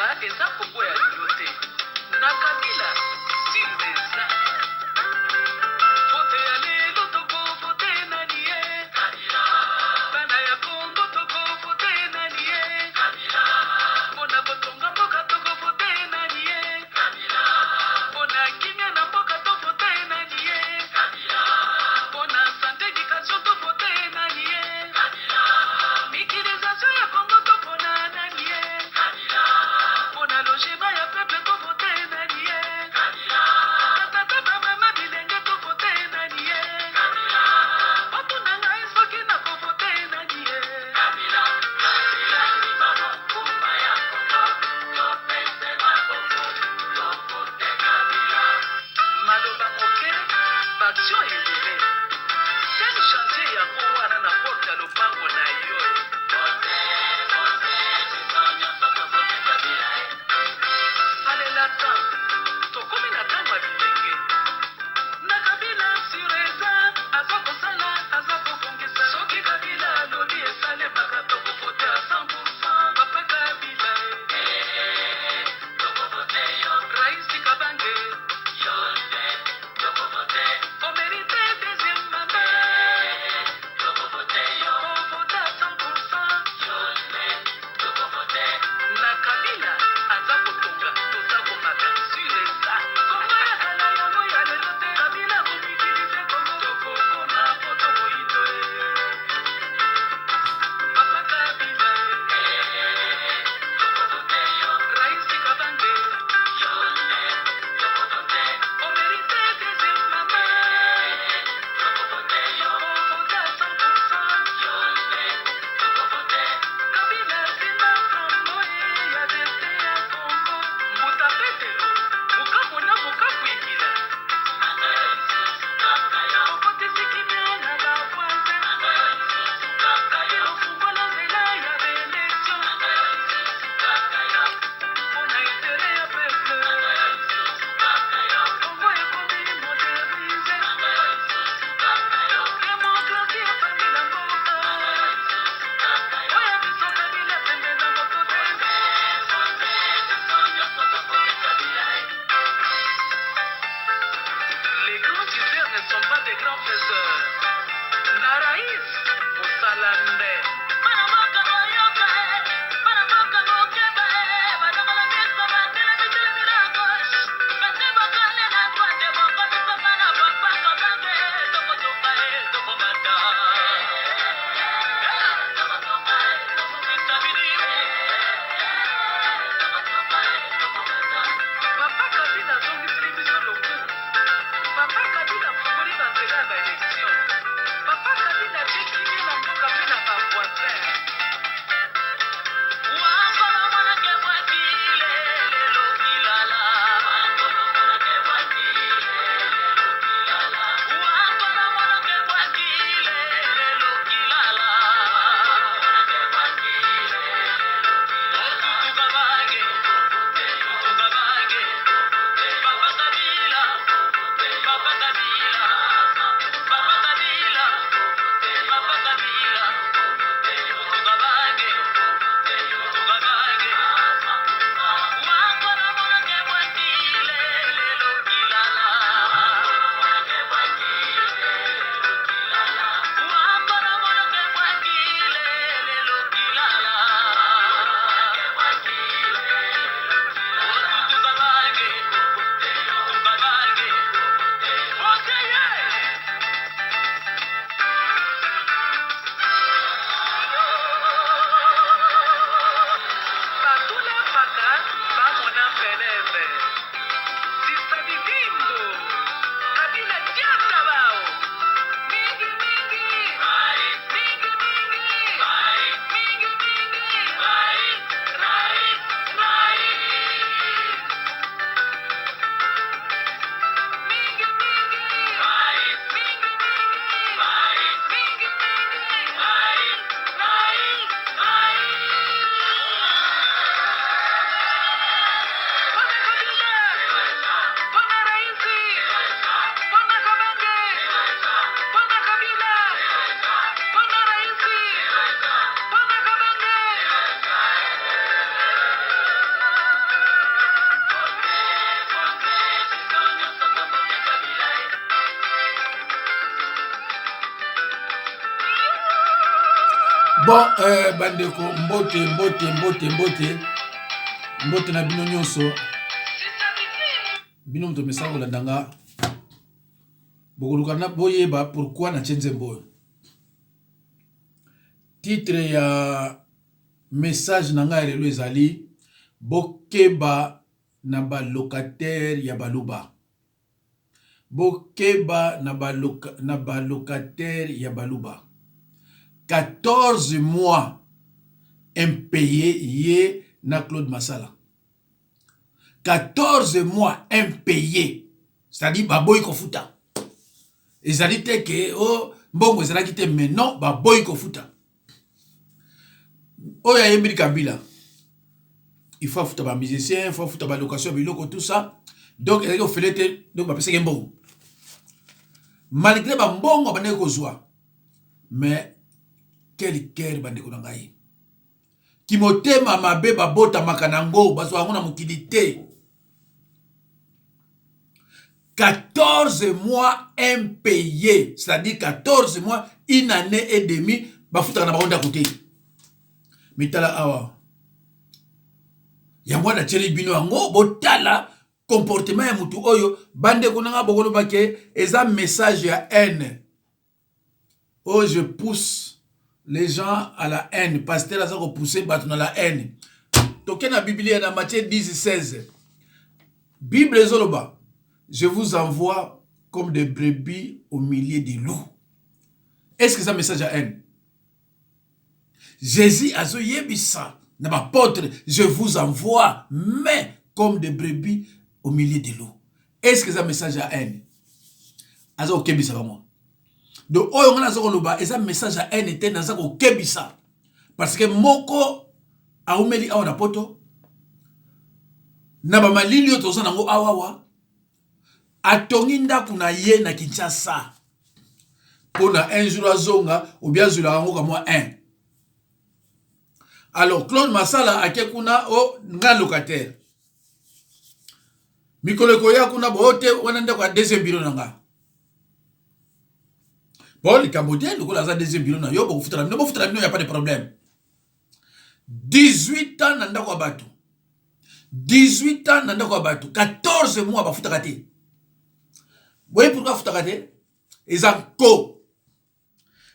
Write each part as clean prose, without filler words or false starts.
Eza Congo ya lelo te na Kabila style eza vote ya lelo toko vote nani ye bana ya Congo toko vote nani ye pona kotonga mboka toko vote nani ye pona kimia na mboka to vote nani ye pona sante education to vote nani ye mikilisation ya Congo topona nani ye pona logement ya peuple to vote nani ye. Bon, euh, bandeko, mbote, mbote, mbote, mbote, mbote na bino nyonso. Bino moto mesala kolanda nga, bokoluka na boyeba pourquoi natie nzembo oyo. Titre ya message na ngai ya lelo ezali bokeba na ba locataire ya baluba. Bokeba na ba na ba locataire ya baluba. 14 mois impaye ye na Claude Masala. 14 mois impaye. C'est-à-dire baboyi kofuta. Ezali te ke oh, mbongo ezalaki te mais non baboyi kofuta. Oyo ayembeli Kabila il faut afuta ba musiciens, il faut afuta ba location ya biloko tout ça. Donc ezalaki ofele te, donc bapesaki mbongo. Malgré ba mbongo abandaki kozwa mais quel cœur bandeko na ngai. Kimotema mabe babotamaka na yango, bazwa yango na mokili te. 14 mois impayé, c'est-à-dire 14 mois, une année et demie, bafutaka na bango ndako te. Mitala awa. Yango wana tieli bino yango, botala comportement ya mutu oyo, bandeko na nga bokoloba ke eza message ya haine. Oh je pousse les gens à la haine. Pasteur aza ko pousser bato na la haine. Toke na Biblia na Matthieu 10 16. Bible ezoloba, je vous envoie comme des brebis au milieu des loups. Est-ce que ça message ya haine? Jésus azoyebisa na ba apôtres, je vous envoie mais comme des brebis au milieu des loups. Est-ce que ça message ya haine? Aza kokebisa bango. Donc oyo nga naza koloba eza message ya haine te, naza kokebisa parce que moko aumeli awa na poto na ba malili oyo toza nango awa awa atongi ndako na ye na Kinshasa pona un jour azonga obi azwelaka yango kamwa 1. Alors Claude Masala ake kuna o oh, nga locataire mikolo ekoya kuna bo te wana ndako ya deuxième bureau na nga bo likambo te lokola aza deuxième bureau na yo bokofutela bino bofutela bino ya pas de problème. 18 ans na ndako ya bato, 18 ans na ndako ya bato, 14 mois bafutaka te. Boye pourquoi afutaka te? Eza nko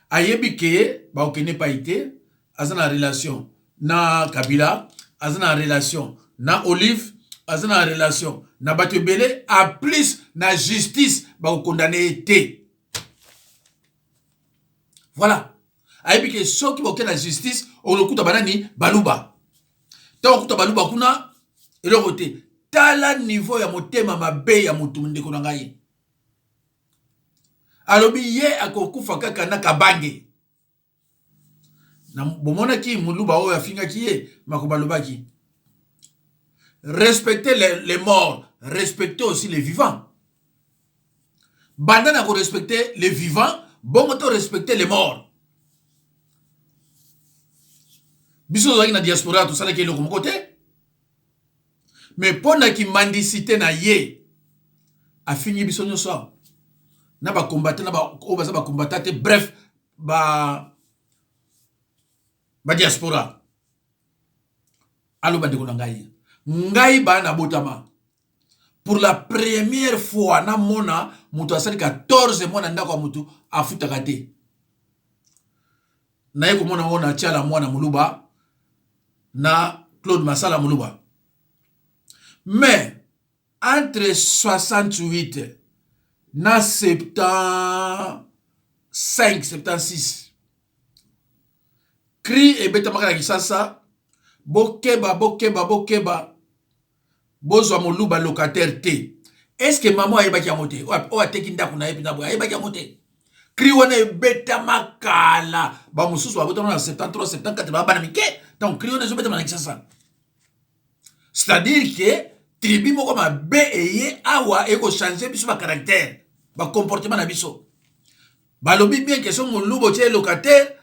ayebi ke bakokende epai te, aza na relation na Kabila, aza na relation na Olive, aza na relation na bato ebele, a plus na justice bakokondane ye te. Voilà, ayebi ke soki boke na justice okokuta banani baluba, ntango okuta baluba kuna eloko te. Tala niveau ya motema mabe ya motu, ndeko na ngai. Alobi ye akokufa kaka na Kabange. Na bomonaki muluba oyo afingaki ye makoba alobaki respectez les morts, respectez aussi les vivants. Banda na ko respecter les vivants, bongo to respecter les morts. Biso tozalaki na diaspora tosalaki eloko moko te. Mais mpo na kimandisite na ye afingi biso nyonso awa na ba combattant na ba oyo baza ba combattant te, bref ba ba diaspora. Aloba ndeko na ngai, ngai ba nabotama pour la première fois namona moto asali 14 mois na ndako ya moto afutaka te. Naye komona ngo na Tshala Mwana Muluba na Claude Masala Muluba. Mais entre 68 na 75 76 cri ebetamaka na Kinshasa, bokeba bokeba bokeba, bozwa moluba locataire te. Est-ce que maman ayebaki yango te? Oyo ateki ndako na ye mpenza boye ayebaki yango te? Cri wana ebetama kala, ba mosusu babotama na 73 74 ba bana mike, donc cri wana ezobetama na Kinshasa. C'est-à-dire que tribu moko mabe eye awa ekochange biso ba caractère, ba comportement na biso. Balobi bien que so moluba otie locataire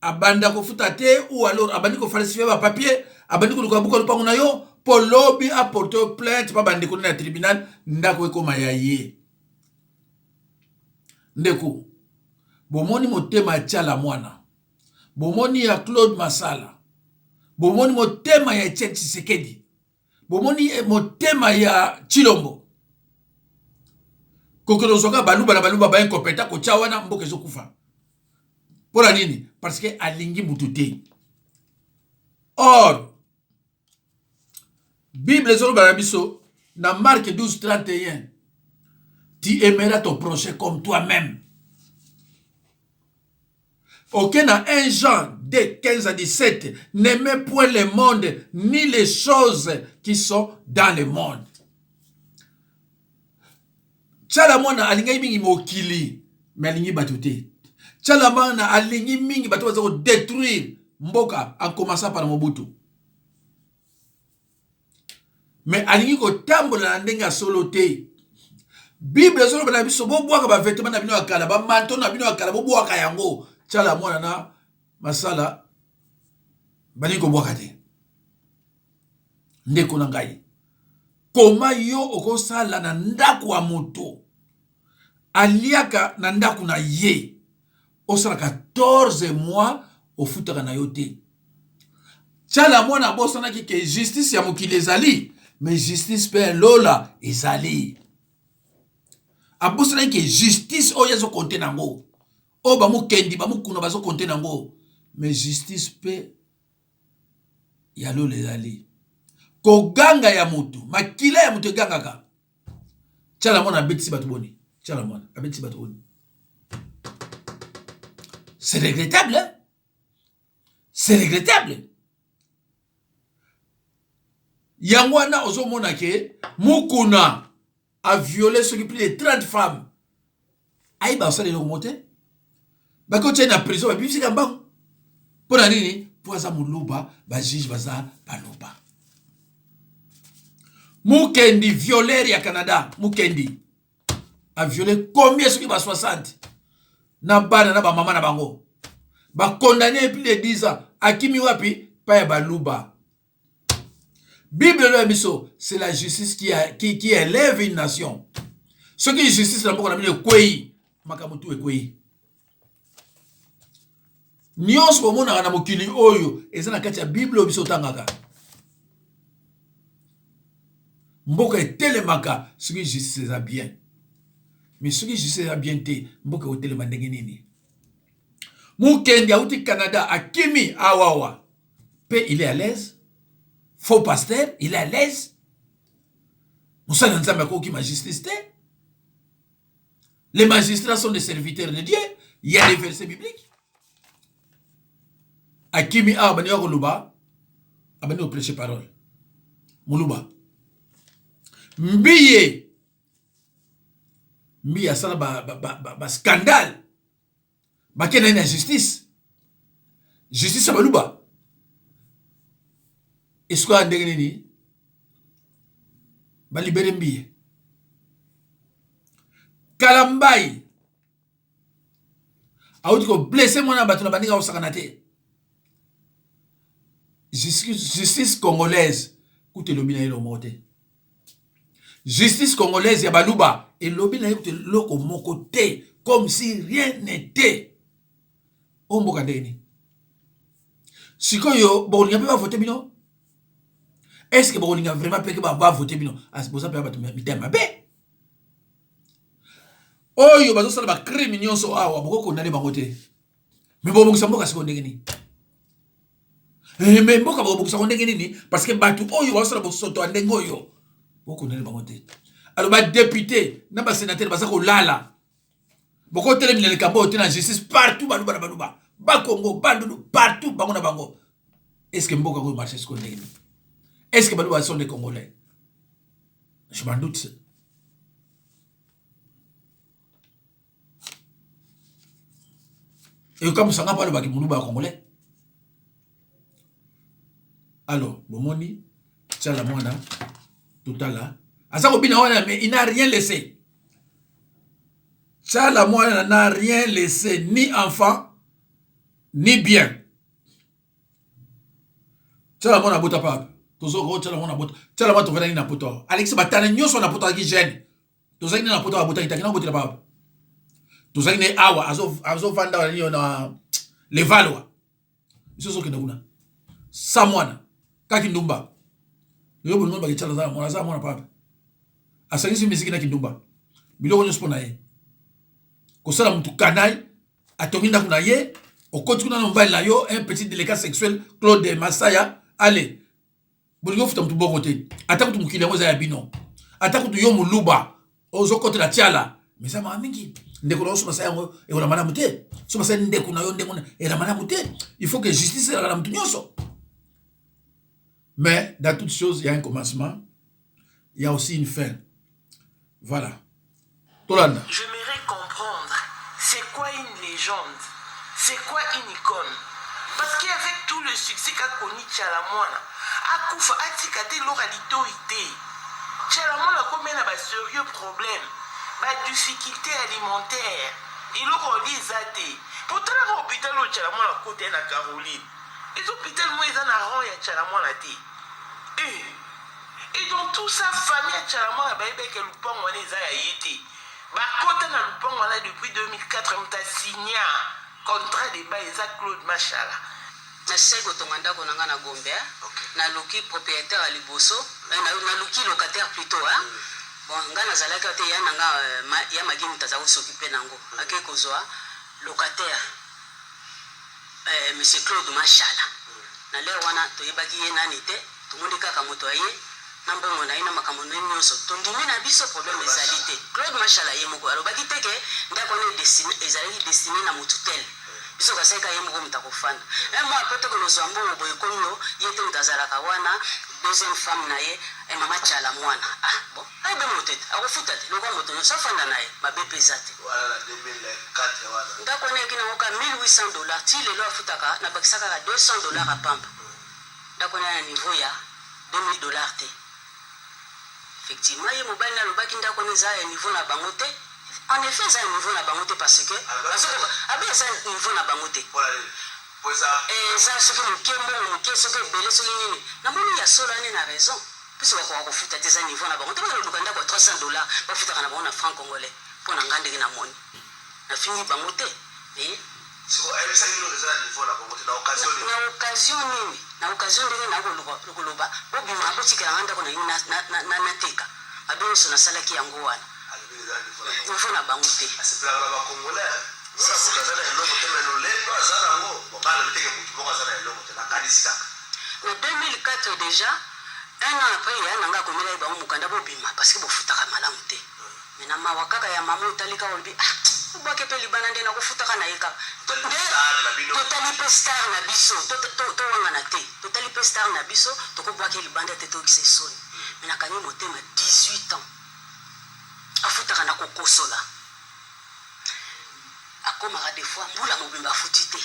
abanda kofuta te ou alors abandi kofalsifie ba papier, abandi koluka buka lupango na yo mpo lobi aporte yo plainte pa bandeko na tribunal, ndako ekoma ya ye. Ndeko, bomoni motema ya Tshala Mwana, Bomoni ya Claude Masala. Bomoni motema ya Etienne Tshisekedi. Bomoni eh, motema ya Tshilombo. Kokende ozwaka baluba na baluba ba incompetent kotya wana mboka ezokufa. Mpo na nini? Parce que alingi mutu te. Or Bible ezoloba na biso na Marc 12 31 tu aimeras ton prochain comme toi-même. Ok na 1 Jean 2 15 à 17 n'aimez point le monde ni les choses qui sont dans le monde. Tshala mwana alingaki mingi mokili mais alingi bato te. Tshala mwana alingi mingi bato baza ko détruire mboka en commençant par Mobutu. Mais alingi kotambola na ndenge ya solo te. Bible ezoloba na biso bobwaka ba vêtements na bino ya kala, ba manteau na bino ya kala bobwaka yango. Tshala mwana na masala balingi kobwaka te. Ndeko na ngai, koma yo okosala na ndako ya moto aliaka na ndako na ye osala 14 mois ofutaka na yo te. Tshala mwana abosanaki ke justice ya mokili ezali mais justice mpe lola ezali. Abosanaki ke justice oyo azokonte nango oyo bamukendi bamukuna bazokonte nango mais justice mpe ya lola ezali. Koganga ya moto, makila ya moto egangaka. Tshala mwana abetisi bato boni? Tshala mwana abetisi bato boni? C'est regrettable, hein? C'est regrettable. Yango wana ozomona ke Mukuna a violé soki plus de 30 femmes. Ayeba osala eloko moko te. Bakotia ye na prison babibisika mbangu. Mpo na nini? Mpo aza moluba, ba juge baza baluba. Mukendi violeur ya Canada, Mukendi a violé combien soki ba 60 na bana na ba mama na bango. Ba condamné plus de 10 ans. Akimi wapi? Pa ya baluba. Bible elobi biso c'est la justice qui, a, qui, qui élève une nation. Soki justice na mboka na bino ekwei, makambo tu ekwei. Nyonso bomonaka na mokili oyo eza na kati ya Bible oyo biso otangaka. Mboka etelemaka soki justice eza bien. Mais soki justice eza bien te, mboka ekotelema ndenge nini? Mukendi auti Canada akimi awawa pe il est à l'aise. Faux pasteur, il est à l'aise. Mosali ya Nzambe akoki ma justice te. Les magistrats sont des serviteurs de Dieu. Il y a des versets bibliques. Akimi awa bandi koloba, abandi ko prêcher parole. Muluba. Mbiye. Mbiye asala ba, ba, ba, ba, ba scandale. Bakenda na justice. Justice ya baluba. Esikoya ndenge nini? Balibere Mbiye. Kalambayi auti koblesse mwana bato na baninga kosakana te. Justice congolaise kutu elobi na ye eloko moko te. Justice congolaise ya baluba elobi na ye kutu eloko moko te, comme si rien n'était. Oyo mboka ndenge nini? Sikoyo bokolinga mpe bavote bino? Est ce que bokolinga vraiment mpe ke bavote bino? Boza mpe bato mitema mabe oyo bazosala ba crime nyonso awa, bokokondane bango te. Me bobongisa mboka sikoyo ndenge nini? Eh, me mboka bokobongisa ngo ndenge nini? Parce que bato oyo bazosala bosoto ya ndenge oyo bokondane bango te. Alors ba député na ba sénateur baza kolala, bokotelemela likambo oyo te na justice partout, baluba na baluba, bakongo, bandundu, partout bango na bango. Est ce que mboka oyo marche sikoyo ndenge nini? Est ce que baluba sont des Congolais? Je m'en doute. Ekamwisa nga mpo alobaki moluba ya congolais. Alors bomoni Tshala mwana totala aza kobina wana, mais il n'a rien laissé. Tshala mwana n'a rien laissé, ni enfant ni bien. Tshala mwana abota pa tozoko. Tshala mwana abota, Tshala mwana tovandaki na poto, alekisi batana nyonso na poto, azalaki jeune. Tozalaki na poto, abotaki taki na obotela pa tozalaki ne awa, azovanda wana nini na Levallois. Biso ozokende kuna sa mwana kaka kindumba. Lelo bolingo bake Tshala aza mwana, aza mwana papa. Asangisi miziki na kindumba, biloko nyonso mpo na ye kosala mutu kanai. Atongi ndako na ye, okoti kuna na mobali na yo, un petit délicat sexuel, Claude Masaya. Ale bolingi ofuta mutu bongo te. Ata kutu mokili yango eza ya bino, ata kutu yo moluba ozokotela Tshala, mais eza mawa mingi. Ndeko na yo so basala yango, ekola malamu te. So basali ndeko na yo ndenge ela malamu te. Il faut que justice ezalaka na mutu nyonso. Mais dans toute chose, il y a un commencement, il y a aussi une fin. Voilà, tolanda. J'aimerais comprendre, c'est quoi une légende? C'est quoi une icône? Parce qu'avec tout le succès qu'a connu Tshala Mwana, akufa atika te eloko ya litoi te. Tshala Mwana akomi na ba sérieux problème, ba difficulté alimentaire, eloko olia eza te. Po talaka hôpital oyo Tshala Mwana akota ye na Caroline. Eza hôpital moko eza na rang ya Tshala Mwana te. Eh. Et dans tout ça, famille ya Tshala Mwana bayebeke lupango wana eza ya ye te. Bakota na lupango wana depuis 2004, moto asigna contrat de bail eza Claude Mashala. Nasisaki kotonga ndako na ngai na Gombe. Naluki propriétaire ya liboso, naluki locataire plutôt. Bon, ngai nazalaki te, ya na nga ya magi moto aza kos'occuper nango. Akei kozwa locataire, monsieur Claude Mashala. Na lere wana toyebaki ye nani te. Tomoni kaka moto aye na mbongo na ye na makambo na ye nyonso, tondimi na biso, problème ezali te. Claude Mashala ye moko alobaki te ke ndako wana ezalaki destiné na motu tel. Biso kasalika ye moko moto akofanda. Un mois après, tokende kozwa mbongo boye, ekomi o ye te moto azalaka wana, deuxième femme na ye, mama Tshala Mwana. Ah bon, ayebi moto ete akofuta te lokwa moto nyonso afanda na ye, mabe mpe eza te. Wana na 2004 wana. Ndako wana eyaki nango ka 1800 $. Ti lelo afutaka, nabakisa kaka 200 $ apamba. Ndako wana na niveau ya 2000 $ te. Effectivement, ye mobali nalobaki ndako wana eza ya niveau na bango te. En effet, eza ya niveau na bango te, parce que abe eza niveau na bango te. Eza soki moke, mbongo moke, soki ebele, soki nini. Namoni ya solo ane na raison, biso bakoka kofuta te, eza niveau na bango te. Bakoluka ndako ya 300 $, bafutaka na bango na franc congolais. Mpo na nga, ndenge namoni, nafingi bango te, mais na occasion nini, na occasion ndenge nakoloba bobima, botikela nga ndako na ngai nateka, mabe nyonso nasalaki yango wana, niveau na bango te. Asepelaka na Bacongolais. Moto aza na eloko te, mais lolendo aza nango. Balobi teke motu moko aza na eloko te, nakanisi kaka. Na 2004 déjà, un an après, ya na nga akomelaki bango mokanda, bobima parce que bofutaka malamu te. Mais na mawa kaka ya mama, otali kaka, olobi: "Ah, obwaki mpe libanda nde nakofutaka na ye kaka." Totali mpe star na biso, towangana te, totali mpe star na biso, tokobwaki libanda te, toyokisa esoni. Mais nakangi motema 18 ans, afutaka na kokosola. Akomaka des fois mbula mobimba afuti te.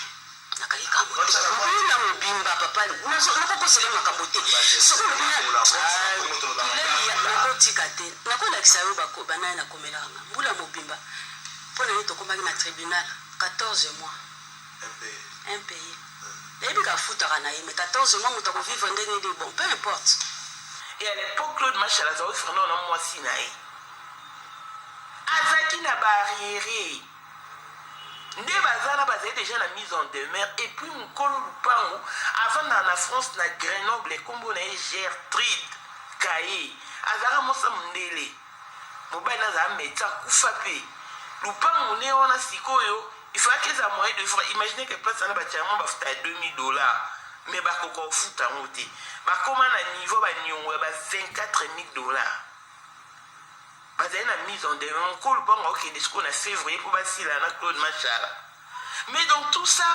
Nakangi kaka motema mbula mobimba. Papa, nakokosela makambo te. Soki olobi nakotika te, nakolakisa yo banaye nakomelaka nga mbula mobimba. Mpo na ye, tokomaki na tribunal, 14 mois impayé. Nayebi ka afutaka na ye, mais 14 mois, moto akovivre ndenge nini? Bon, peu importe. Et à l'époque, Claude Mashala azalaki frère na mwasi na ye, azalaki na baarriéré nde baza na, bazali déjà na mise en demeure. Et puis mokolo lupango avandaka na France, na Grenoble, nkombo na ye Gertrude Kaye, azalaka mosa mondele, mobali azala médecin, akufa mpe. Lupango ne wana sikoyo ifalaki eza moyen de vivre. Imagine que place wana batia yango, bafuta ya 2000 $, mais bakoka kofuta yango te. Bakóma na niveau baniongo ya ba 24 000 $. Bazali na mise en demeure. Mokolo mpango akokende sikoyo na février mpo basila na Claude Machala. Mais dans tout ça,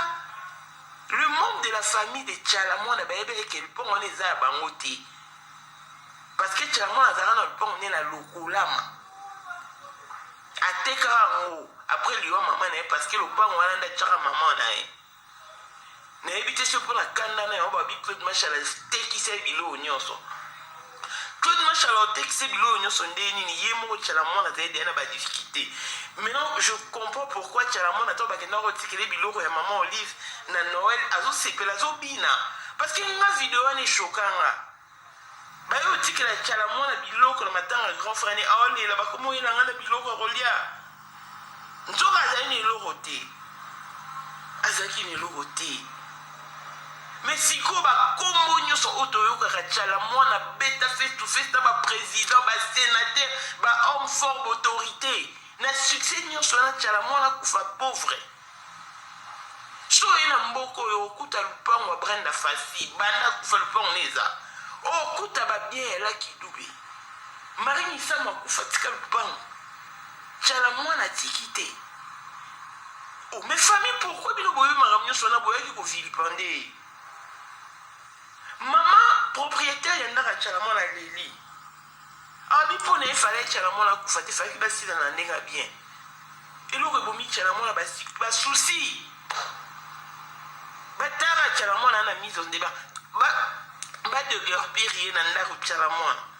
le membre de la famille de Tshala Mwana bayebi eke lupango wana eza ya bango te, parce que Tshala Mwana azalaka na lupango nde na Lokolama, atekaka yango après liwa mama na ye, parce que lopango wana nde atiaka mama na ye. Nayebi te soki mpona kanda na yango babi Claude Mashala atekisa ye biloko nyonso. Claude Mashala otekisa biloko nyonso nde nini? Ye moko Tshala Mwana azali deya na badifficulté. Maintenant je comprends pourquoi Tshala Mwana, to bakenda kotikele biloko ya mama Olive na Noël, azosepela, azobina, parce que nga video wana eshokanga. Baye otikela Tshala Mwana biloko na matanga, grand frère ne aolela, bakomi oyela nga na biloko ya kolia. Nzoka azali na eloko te, azalaki na eloko te. Mais sikoyo ba kombo nyoso oyo toyokaka tshala mwana beta face to face na ba president ba senateur ba homme fort ba autorite na succès nyoso wana tshala mwana akufa pauvre soki oye na mboka oyo okuta lupango ya Brenda Fassie banda akufa lupango ne eza okuta ba bien ya Lucky Dube Marie Misamu akufa tika lupango tshala mwana atiki te Oh mais famille pourquoi bino boyebi makambo nyonso wana boyaki ko vilipender ye? Maman propriétaire ya ndako ya Tshala Mwana aleli. Alobi mpo na ye fallait Tshala Mwana akufa te, fallait basila na ndenge ya bien. Eloko ebomi Tshala Mwana ba ba soucis. Batara Tshala Mwana na mise en débat. Ba ba deguerpir ye na ndako Tshala Mwana.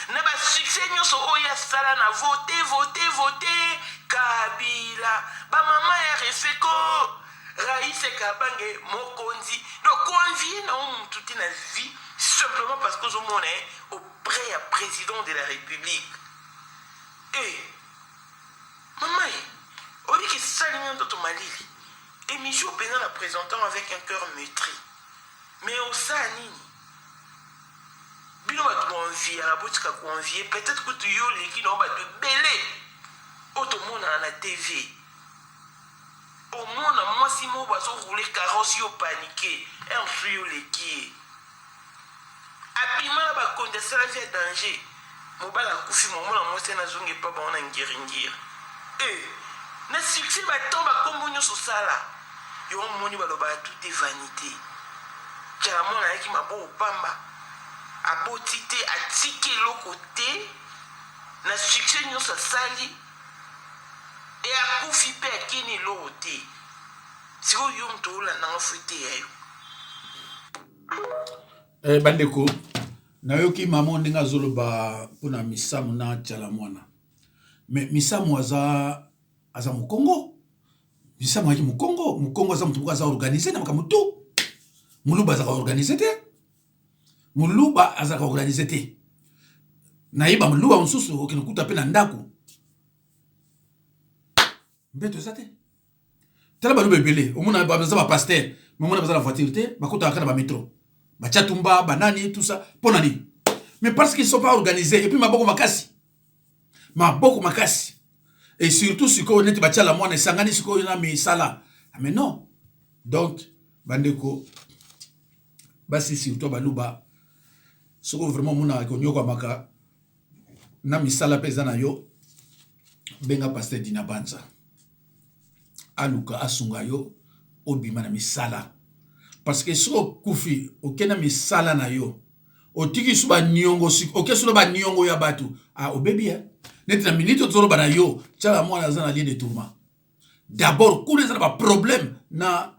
Na ba succès nionso oyo ye asala na vote vote vote kabila ba maman ya refeko Raïs kabange mokonzi donc ko envier na yo mutu te na vie simplement parce que ozo mona ye auprès ya president de la republique eh maman ye oyebi ke esali nga ndoto malili emission penza na presentant avec un cœur meutri mais osala nini Bino batu bo enviyaka botika ko envier peut etre kutu yo oleki na yo batu ebele oyo tomonaka na TV omona mwasi moko bazo rouler carrosse yo panique heure mosusu yo oleki ye abima na bakonzi asala vie ya danger mobali akufi momona mwasi wana azongi epa bango na ngiringiri eh na succès ba temps ba kombo nionso osala yo omoni balobaka tout est vanite Tshala mwana ayaki maboko pamba aboti te atiki eloko te na succès nionso asali et akufi pe akeni eloko te sikoyo yo moto olanda nga fo eteya yo. Eh, bandeko nayoki mama ndenge azoloba mpona misamu na tshala mwana me misamu aza aza mokongo misamu ayaki mokongo mokongo aza moto moko aza organise na makambo tu moluba azalaka organise te moluba azalaka organise te nayeba moluba mosusu okende kuta mpe na ndako mbeto eza te tala baluba ebele omona baza bapaster mamona baza na voiture te bakotaka kaka na bametro batya tumba banani tout ça mpo na nini mais parce qu'ils sont pas organisés et puis maboko makasi maboko makasi et surtout sikoyo neti batya la mwana esangani sikoyo na misala ah, mais non donc bandeko basi surtout baluba soki vraiment omonaka konyokwamaka na misala mpe eza na yo benga pasteur Dina Banza aluka asunga yo obima na misala parce que soki okufi oke na misala na yo otiki su baniongo oke su na baniongo ya bato ah, obebi eh? neti na minute tozoloba na yo tiala mwana aza na lieu de tourment d'abord kuna eza na baproblème na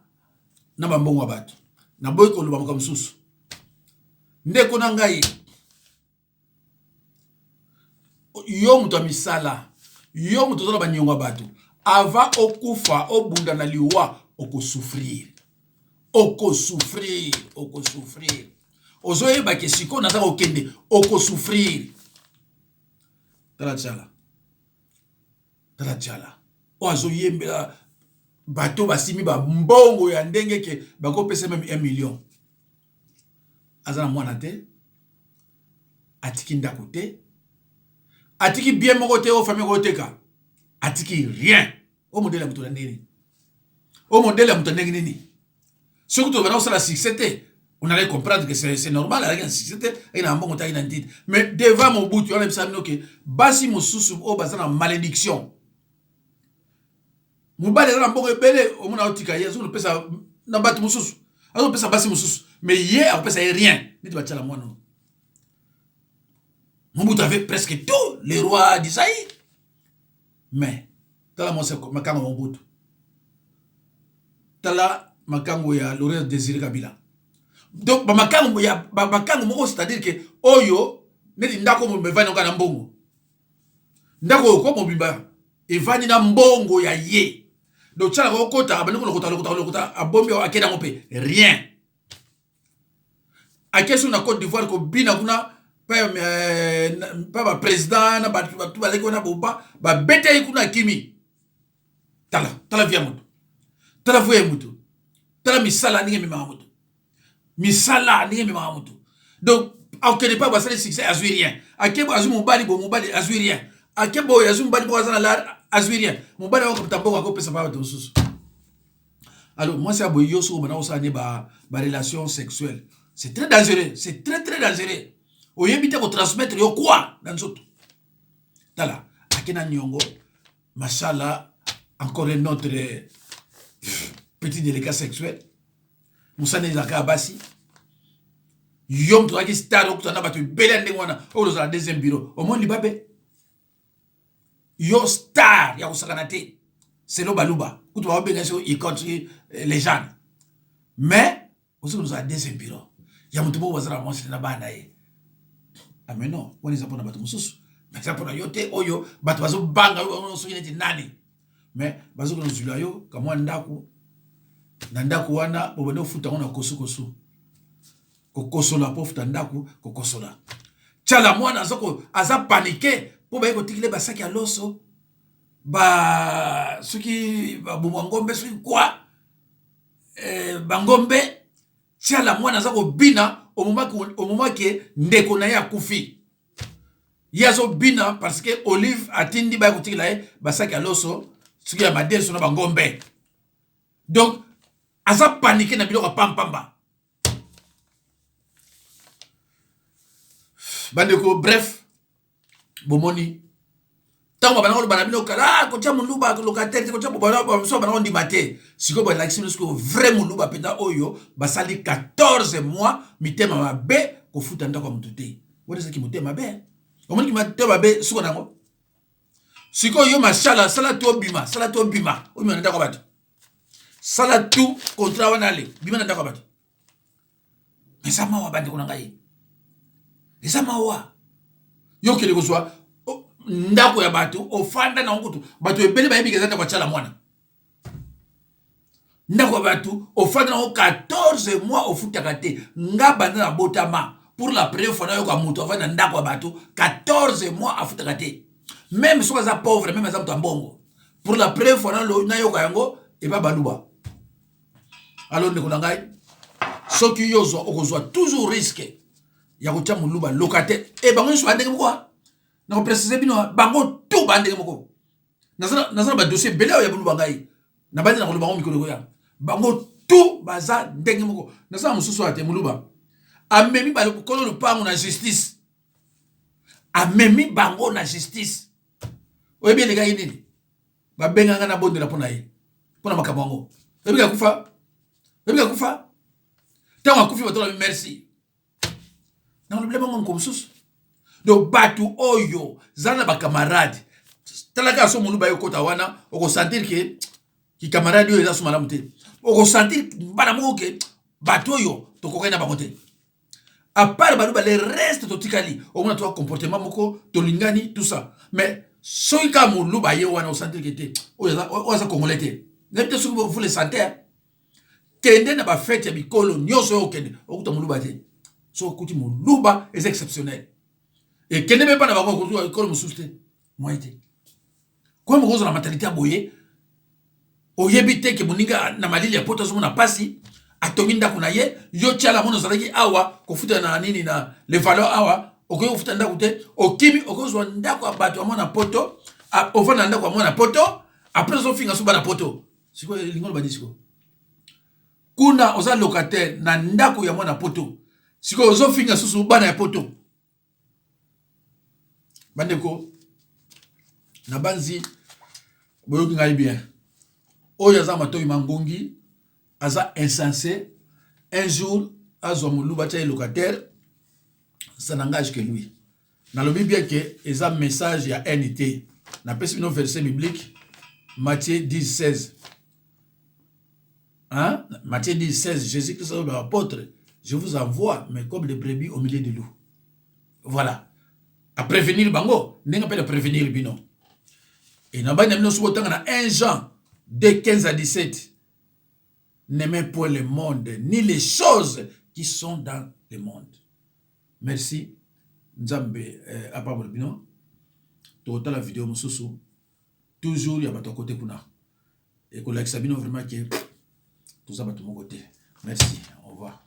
na bambongo ya bato naboyi koloba makambo mosusu ndeko na ngai yo moto ya misala yo moto oza na baniongo ya bato avant okufa obunda na liwa okosouffrir okosouffrir okosouffrir ozoyeba ke sikoyo naza kokende okosouffrir tala tshala tala tshala oyo azoyembela bato basimi bambongo ya ndenge ke bakopesa meme 1 million aza na mwana te atiki ndako te atiki bien moko te oyo famille ekoteka atiki rien oyo modele ya moto na ndenge nini oyo modele ya moto ya ndenge nini soki tobanda kosala succès te on allait comprendre que c'est normal azalaki na succès te ayaki na mbongo te ayaki na ntite mais devant mobutu wana ebisa bino ke basi mosusu oyo baza na malédiction mobali aza na mbongo ebele omona otika ye azokopesa na bato mosusu azopesa basi mosusu mais ye akopesa ye rien neti batiala mwana oyo mobutu avait presque tout le roi du zaïre mais tala mwasi makango ya mobutu tala makango ya laurent désiré kabila donc bamakango ya bamakango moko c'est à dire que oyo neti ndako mobimba evandi kaka na mbongo ndako oyo ko mobimba evandi na mbongo ya ye donc tialaka okota abandi kolokota lokota lokota abombi akende yango mpe rien ake so na Côte d'Ivoire kobina kuna pa euh, ba président na bato bato bazalaki wana boba babeta ye kuna akimi tala tala vie ya moto tala vie ya moto tala misala ndenge ememaka moto. Misala ndenge ememaka motu. Donc akende pa basali succès azwi rien. Ake azwi mobali bo mobali azwi rien. Ake boye azwi mobali moko aza na lar azwi rien. Mobali yango akopeta mbongo akopesa pa bato mosusu. Alors mwasi ya boye yo soki obanda kosala ne ba, ba relation sexuelle c'est très dangereux, c'est très très dangereux. Oyebi te kotransmettre yo quoi na nzoto. Tala ake na niongo mashala encore un autre petit délicat sexuel. Mosala ezalaka ya basi. Yo moto ozalaki star okutana na bato ebele ya ndenge wana oyo ozala deuxième bureau omoni libabe yo star ya kosakana te selo baluba kutu baobenga so icone soki eh, legende mais ozoki kozala deuxième bureau ya moto moko bazala mwasi na bana ye ame ah, non wana eza mpona bato mosusu eza mpona yo te oyo bato bazobanga yo soki neti nani mais bazoki kozwila yo kamwa ndako na ndako wana bobandi kofuta yango na kosukosu kokosola mpo ofuta ndako kokosola tshala mwana aza, ko, aza panike mpo baye kotikile basaki ya loso ba soki baboma ngombe soki kwa eh, bangombe tshala mwana aza kobina omomaki ndeko na ye akufi ye azobina parce que olive atindi baye kotikela ye basaki ya loso soki ya madeso na bangombe donc aza panike na biloko ya pampamba bandeko bref bomoni ntango babanda koloba na bino kala ah, kotya moluba locataire te kotya mosusu babanda kondima te sikoyo balakisi bino sikoyo vrai moluba mpenza oyo basali 14 mois mitema mabe kofuta ndako ya moto te wana ezalaki motema mabe omoniki motema mabe suka na yango sikoyo yo mashala sala tu obima sala tu obima obima na ndako ya bato sala tu contrat wana ale bima na ndako ya bato eza mawa bandeko na ngai eza mawa yo okende kozwa ndako ya bato ofanda na kutu bato ebele bayebi eza ndako ya tshala mwana ndako ya bato ofanda nango 14 mois ofutaka te nga banda na botama pour la première fois nayoka moto afanda na ndako ya bato 14 mois afutaka te meme soki aza pauvre meme aza moto ya mbongo pour la première fois nayoka yango epa baluba alo ndeko na ngai soki yo ozwa okozwa toujours risque ya kotya moluba locataire e bango nyonso bandenge moko nakoprecise bino bango tout bandenge moko naza na badossier ebele oyo ya boluba ngai nabandi na koloba yango mikolo ekoya bango tout baza ndenge moko naza na mosusu aya te moluba amemi bakolo lopango na justice amemi bango na justice oyebi elekaki nini babenga ngai nabondela mpo na ye mpo na makambo yango oyebi akufa oyebi akufa ntango akufi bato lobi merci nakolobela bango mokolo mosusu donc bato oyo zala na bacamarade tala kaka so moluba yo okota wana okosentir ke kikamarade oyo eza so malamu te okosentir mbala moko ke bato oyo tokokani na bango te à part baluba le reste totikali omona toa comportement moko tolingani tout ça mais soki kaka moluba ye wana osentir ke te oyo aza congolais te nayebi te soki vous le sentez kende na bafete ya bikolo nyonso oyo okende okuta moluba te soki okuti moluba eza exceptionnel ekende mpe bana bango okozwa ekolo mosusu te moye te koyo mokozwa na mentalité ya boye oyebi te ke moninga na malili ya poto azomona mpasi atongi ndako na ye yo tiala mona ozalaki awa kofuta na nini na le valeur awa okoki kofuta ndako te okimi okozwa ndako ya bato ya mwana poto ofanda na ndako ya mwana poto apres ozofinga so bana poto sikoyo elingi oloba nini sikoyo kuna oza locataire na ndako ya mwana poto sikoyo ozofinga susu bana ya poto bandeko nabanzi boyoki ngai bien oyo aza matoi mangungi aza insensé un jour azwa moluba atya ye locataire ça n'engage que lui Nalobi bien que eza message ya haine te. Napesi bino verset biblique Matthieu 10 16. Hein? Matthieu 10 16, Jésus-Christ a apôtre, je vous envoie mais comme des brebis au milieu des loups. Voilà. À prévenir bango, ndenge pe na prévenir bino. Et na bani na bino soki otanga na 1 Jean 2 15 à 17. N'aimez point le monde ni les choses qui sont dans le monde. Merci nzambe eh, apambola bino tokotala video mosusu toujours ya bato ya kote kuna ekolakisa bino vraiment ke toza bato moko te merci au revoir.